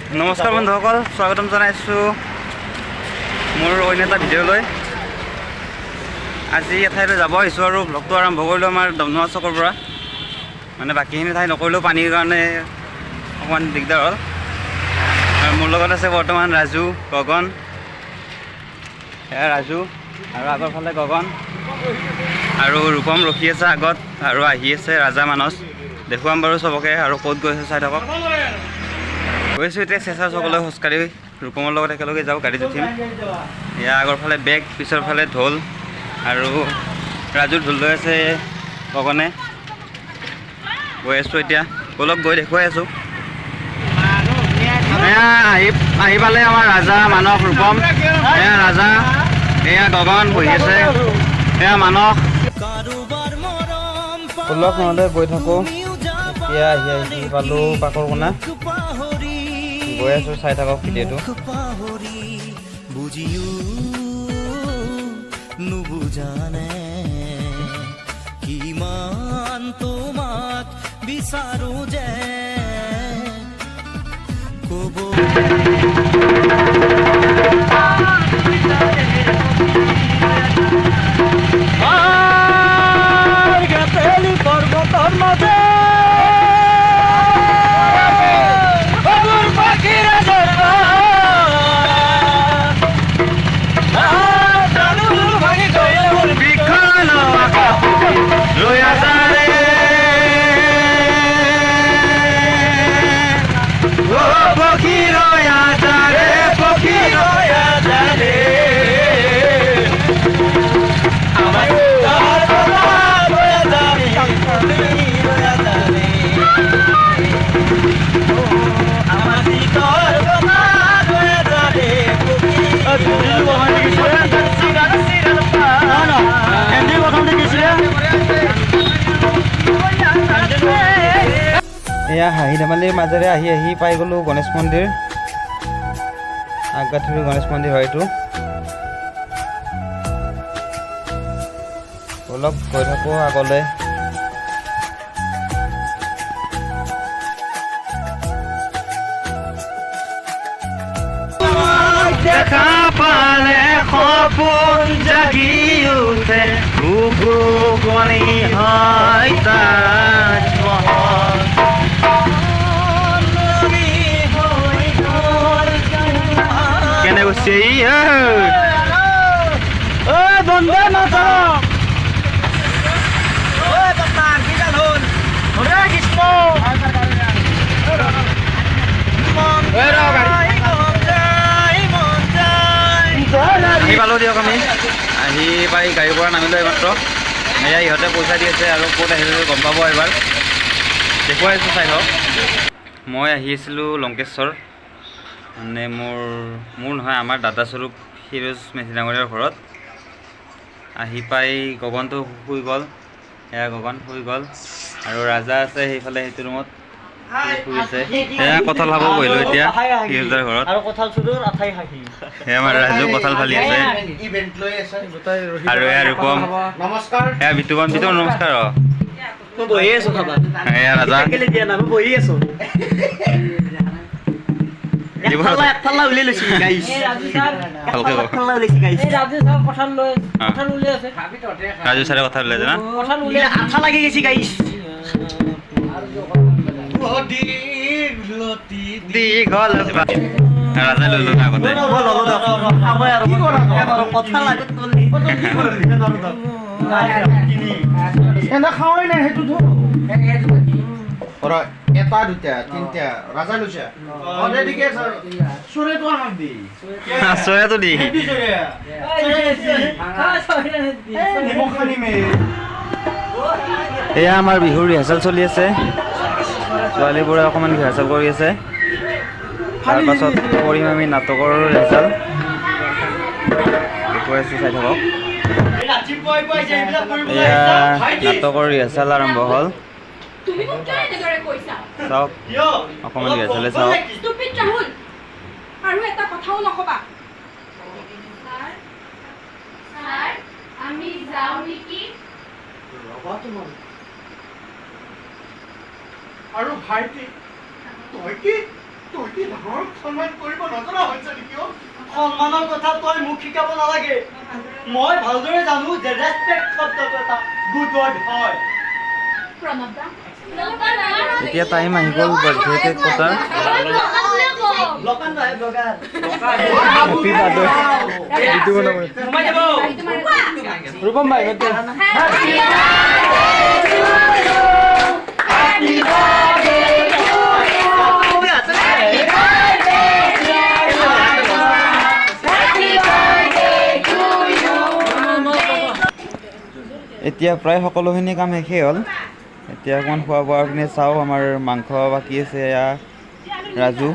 নমস্কাৰ বন্ধুসকল, স্বাগতম জনাইছোঁ মোৰ অন্য এটা ভিডিঅ'লৈ। আজি এঠাইলৈ যাব আহিছোঁ আৰু ব্লগটো আৰম্ভ কৰিলোঁ আমাৰ দমদমা চকৰ পৰা। মানে বাকীখিনি ঠাই নকৰিলেও পানীৰ কাৰণে অকণমান দিগদাৰ হ'ল। আৰু মোৰ লগত আছে বৰ্তমান ৰাজু, গগন। এয়া ৰাজু আৰু আগৰ ফালে গগন আৰু ৰূপম ৰখি আছে আগত, আৰু আহি আছে ৰাজা, মানস। দেখুৱাম বাৰু চবকে আৰু ক'ত গৈছে চাই থাকক। গৈছোঁ এতিয়া চেঁচা চকলৈ খোজকাঢ়ি, ৰূপমৰ লগত একেলগে যাওঁ, গাড়ীত উঠিম। এয়া আগৰ ফালে বেগ, পিছৰ ফালে ঢোল আৰু ৰাজুৰ ঢোল লৈ আছে গগনে। গৈ আছোঁ এতিয়া, ব'লক গৈ দেখুৱাই আছোঁ। এয়া আহি আহি পালে আমাৰ ৰাজা, মানস, ৰূপম। এয়া ৰাজা, এয়া গগন বহি আছে, এয়া মানস। ব'লক নহ'লে গৈ থাকোঁ। এতিয়া আহি আহি পালোঁ পাকৰকোনা, গৈ আছোঁ, চাই থাকক ভিডিঅ'টো। বুজিও নুবুজানে কিমান তোমাক বিচাৰো যে ক'ব। পৰ্বতৰ মাজে এয়া হাঁহি ধেমালিৰ মাজেৰে আহি আহি পাই গ'লোঁ গণেশ মন্দিৰ। আগগাঁঠৰি গণেশ মন্দিৰ হয় এইটো। অলপ গৈ থাকোঁ আগলৈ। দেখা পালে সপোন জাগি উঠে, বুকুকনি হয় তাজমহল। কেনে গৈছে ই? বন্ধ নচলক। আহি পালোঁ দিয়ক, আমি আহি পাই গাড়ীৰ পৰা নামিলোঁ এইমাত্ৰ। এয়া ইহঁতে পইচা দি আছে আৰু ক'ত আহিলোঁ গম পাব এইবাৰ, দেখুৱাই আছোঁ, চাই লওক। মই আহি আছিলোঁ লংকেশ্বৰ, মানে মোৰ নহয়, আমাৰ দাদা স্বৰূপ ফিৰোজ মেধি ডাঙৰীয়াৰ ঘৰত। আহি পাই গগনটো শুই গ'ল, এয়া গগন শুই গ'ল আৰু ৰাজা আছে সেইফালে সেইটো ৰুমত শুই আছে। এয়া কঁঠাল খাব বহিলোঁ এতিয়া ফিৰোজদাৰ ঘৰত। এয়া আমাৰ ৰাজু কঁঠাল ফালি আছে আৰু এয়া ৰূপম, এয়া বিতুপন। বিতুপন নমস্কাৰ। অ বহি আছো খাবা। এয়া ৰাজা। দিয়া না, মই বহি আছো। একফাল্লা উলিয়াই লৈছো গাইছ। ভালকে কও। একফাল্লা উলিয়াইছি গাইছ। ৰাজু ছাৰে কথা ওলাই না। আঠা লাগি গৈছি গাইছ। দীঘল ৰাজাই লৈ ল'লো আগতে। কঁঠাল আগত কৰিলি। এনে খাৱাই নাই সেইটো। এটা দুটা তিনিটা ৰাজা লৈছে। ঠিকে আছে, চোৰেটো আমাক দি। চোৰেটো দি। নিমখ সানিমে। এয়া আমাৰ বিহুৰ ৰিহাৰ্চেল চলি আছে, ছোৱালীবোৰে অকণমান ৰিহাৰ্চেল কৰি আছে। তাৰপাছত কৰিম আমি নাটকৰ ৰিহাৰ্চেল। দেখুৱাই আছোঁ, চাই থাকক। এয়া নাটকৰ ৰিহাৰ্চেল আৰম্ভ হ'ল। তুমি মোক কিয় এনেদৰে কৈছা? চাওক, অকণমান ৰিহাৰ্চেলে চাওক। ষ্টুপিড ৰাহুল, আৰু এটা কথাও নকবা। ছাৰ, আমি যাওঁ নেকি? আৰু ভাইটি, তই কি মানুহৰ সন্মান কৰিব নজনা হৈছে নেকি অ? সন্মানৰ কথা তই মোক শিকাব নালাগে। মই ভালদৰে জানো যে ৰেচপেক্ট শব্দটো এটা গুড ৱৰ্ড হয়। প্ৰণৱ দা। এতিয়া টাইম আহি গ'ল বাৰ্থডে কেক কটাৰ। ব্লগাৰ নহয়, ব্লগাৰ। Happy birthday. সোমাই যাব। ৰূপম ভাই। এতিয়া প্ৰায় সকলোখিনি কাম শেষেই হ'ল। এতিয়া অকণমান খোৱা বোৱাখিনি চাওঁ। আমাৰ মাংস বাকী আছে। এয়া ৰাজু।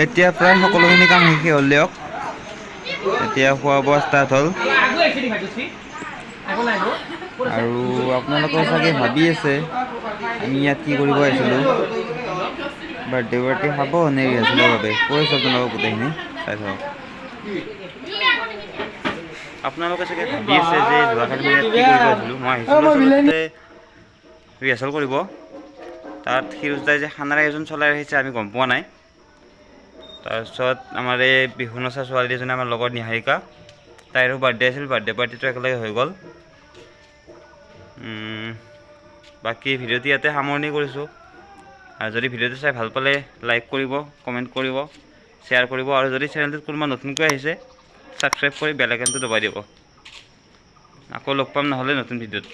এতিয়া প্ৰায় সকলোখিনি কাম শেষেই হ'ল দিয়ক। এতিয়া খোৱা বোৱা ষ্টাৰ্ট হ'ল। আৰু আপোনালোকেও চাগে ভাবি আছে আমি ইয়াত কি কৰিব আহিছিলোঁ, বাৰ্থডে পাৰ্টি খাব নে ৰিহাৰ্চেলৰ বাবে। কৈ আছোঁ আপোনালোকক, গোটেইখিনি চাই থাকক। আপোনালোকে চাগে ভাবি আছে যে যোৱাকালি মই ইয়াত কি কৰিব আহিছিলোঁ। মই আহিছিলোঁ আচলতে ৰিহাৰ্চেল কৰিব। তাত ফিৰোজ দাই যে খানাৰ আয়োজন চলাই ৰাখিছে, আমি গম পোৱা নাই। তাৰপিছত আমাৰ এই বিহু নচা ছোৱালী এজনী, আমাৰ লগত নিহাৰিকা, তাইৰো বাৰ্থডে আছিল। বাৰ্থডে পাৰ্টিটো একেলগে হৈ গ'ল। বাকী ভিডিঅ'টো ইয়াতে সামৰণি কৰিছোঁ। আৰু যদি ভিডিঅ'টো চাই ভাল পালে লাইক কৰিব, কমেণ্ট কৰিব, শ্বেয়াৰ কৰিব আৰু যদি চেনেলটোত কোনোবা নতুনকৈ আহিছে, ছাবস্ক্ৰাইব কৰি বেল আইকনটো দবাই দিব। আকৌ লগ পাম নহ'লে নতুন ভিডিঅ'ত।